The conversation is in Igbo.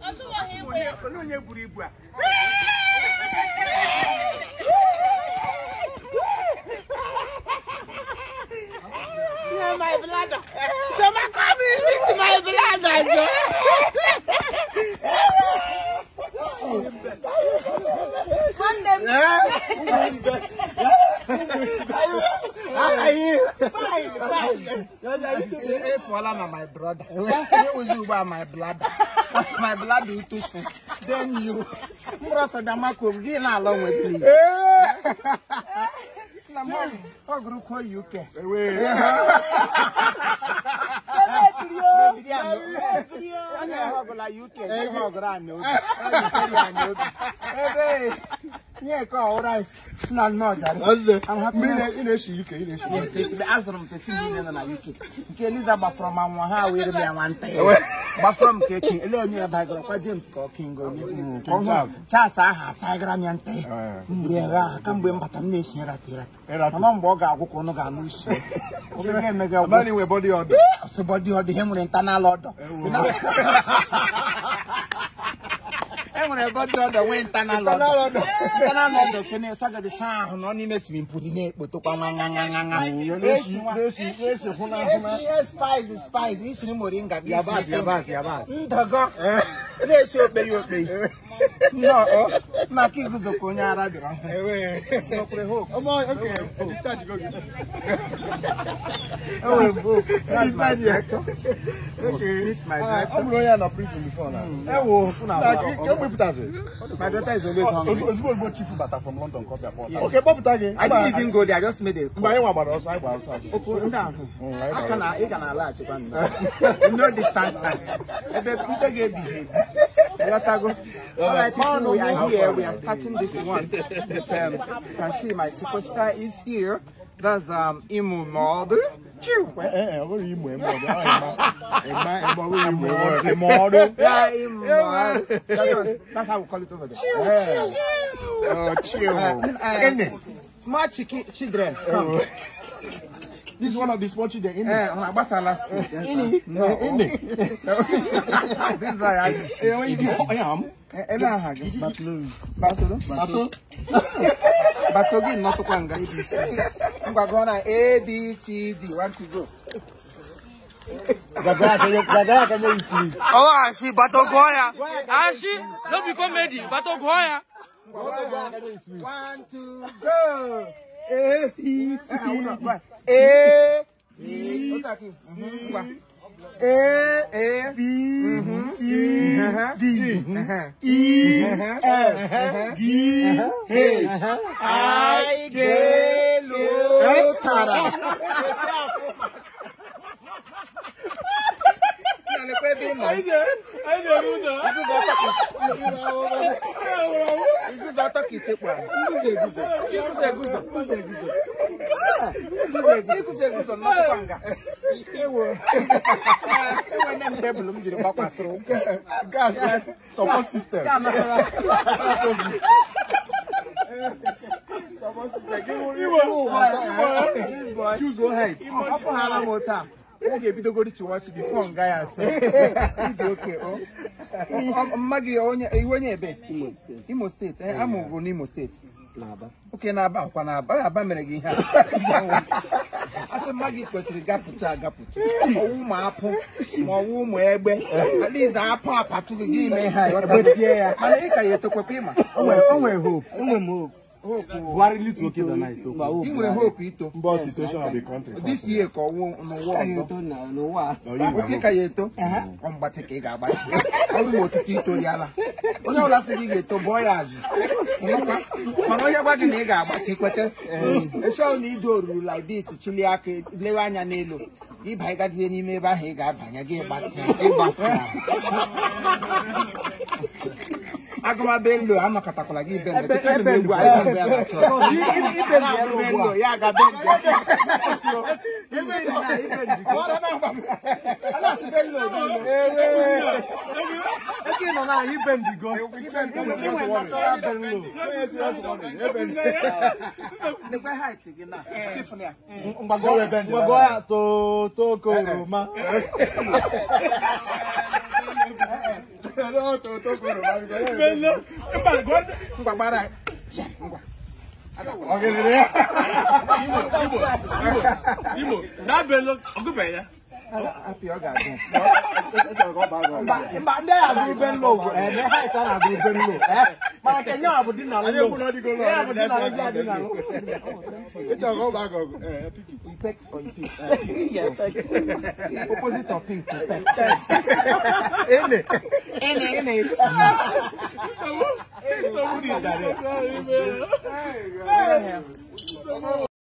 Onye buru ibu a. Yeah, my brother. Choma, come and meet my brother. How are you? Fine, fine. My brother. My brother. My blood will touch me. Then you. Along with me. UK. I'm happy. From James King Charles, My daughter is always hungry. From London. Yes. Okay, I didn't even go there. I just made a call. No distant time. All right, we are here. We are starting this one. But, you can see my superstar is here. That's Imo Mother. That's how we call it over there. Smart children. Come. This is one of the small children. This is why I am. Batogi not to A B C D. 1 2 go. Oh, Ashi Batogoya. Ashi, no be comedy. Batogoya. 1 2 go. A B C A B C A B C D E F G H I J L Tara. Support system. Support system. Choose your height. Okay, go to watch before guy okay. Maggie Imo State. I'm over Imo State. Okay, na aba mere gị ihe. Asị Maggie kwesịrị gapụta agapụta. Ọwụ ma apụ ma ọwụ ụmụ egbe. At least apụ apatụ gị ji ime ha. Mana ị ka ya etokwekwa ịma. O nwere hope. O nwere hope. Hope. You will hope it. But situation of the country. This year, no war. Okay, Kayeto. On Batikega, but I will to Tito Yala. Oh, no, that's the to boyas. Manoya Batinega, but he quite a shall need to like this, Chiliaki, Levanya Nelo. If I got any neighbor, he got Banya, but Agoma Bello, I'm a Katakola, Bello, Ngwa gbara. Ngwa. Imo, that Bello, ọgụbe ya. Happy ọ ga-agụ. Mba ndị a agụrụ Bello bụ eme height a na-agụrụ Bello. Mana nke nye bụ di na Anyị lo. ekwu na ọ dịgo low. Ya bụ di na lo, ya dị na lo. Ịchọ ka ọ baa gị ọgụ. Eh, pick it. You peck or you pick? Opposite of pink to peck. Ene. Ene. Ene. Nsogbu dị.